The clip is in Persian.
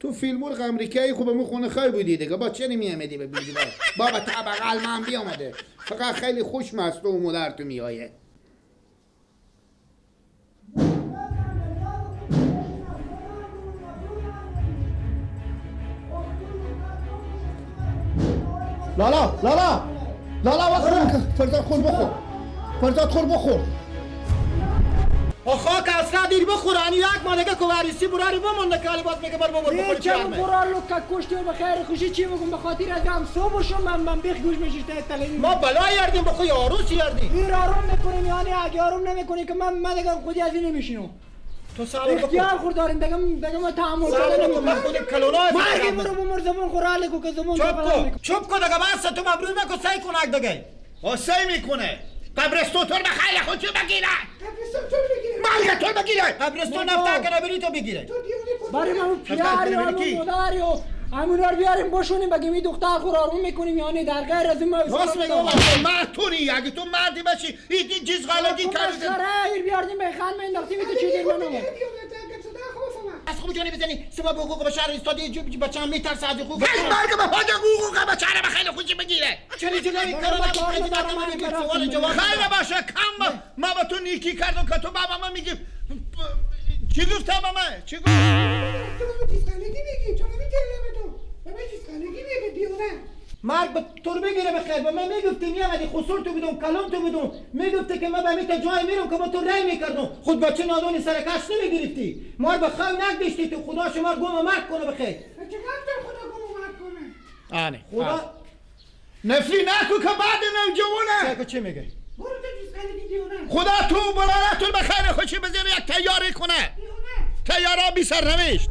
تو فیلمور امریکایی خوب مو خونه خای بودی دیگه، با چه نمیامدی به بیدی بابا تا بغل من بیامده. فقط خیلی خوش مست و مادر تو میایه. لالا لالا لالا بخور فرزاد خور بخور، فرزاد خور بخور. آخا که اصلا دیر بخور، یعنی یک ماه دیگه کوریسی براری بمونده که باز میگه بر بابا بخور. چه برار لوکا کشتی و بخیر خوشی چی بگم به خاطر از هم صبح شم من بیخ گوش میشیشته تلویزیون. ما بلا یاردیم بخوی عروس یاردیم. این آروم میکنیم، یعنی اگه آروم نمیکنی که من دیگه خودی از این نمیشینم. تو صبر بکن. اختیار خور داریم دیگه، دیگه ما تحمل کردن نمی‌کنم. من خود کلونا مرگ برو بمر زبون خوراله کو که زبون چوب کو چوب کو دیگه بس تو مبروز نکن، سعی کن اگ دیگه. سعی میکنه. قبرستون تو به خیلی خودشو بگیره. قبرستون تو بگیره. مرگ تو بگیره. قبرستون نفتا کنه بری تو بگیره. برای من پیاری و مادری و همونا رو بیاریم بشونیم بگیم این دختر خور آروم میکنیم، یعنی در غیر از این ما راست میگم. مرد توری اگه تو مردی باشی این چیز غلطی کردی. مسخره بیاردیم به خان مینداختیم تو چیزی من نمو. از خوب جانی بزنی سبب حقوق بشر استادی بچه‌م میترسه از حقوق. مرگ به پای حقوق بشر به خیلی خوشی بگیره. چرا جلوی کارو سوال جواب خیلی باشه کم ما با تو نیکی کردم که تو بابا ما میگی چی گفت بابا چی گفت؟ تو بابا چیز غلطی میگی، چون نمیتونم تو بابا چیز غلطی میگی دیوانه. مرگ به تو بگیره بخیر. به من میگفتی میامدی خسور تو بدون کلام تو بدون میگفتی که من به میت جای میرم که با تو رای میکردم. خود بچه نادونی سر کش نمیگرفتی. ما به خو نگدشتی تو خدا شما گم مرگ کنه بخیر. چه گفتم خدا گم مرگ کنه؟ آنه خدا نفری نکو که بعد نوجوانه. چه میگه؟ برو تو چیز غلطی دیوانه. خدا تو برارتون به خیر خوشی بزنه یک تیاره کنه. تیاره بی سرنوشت.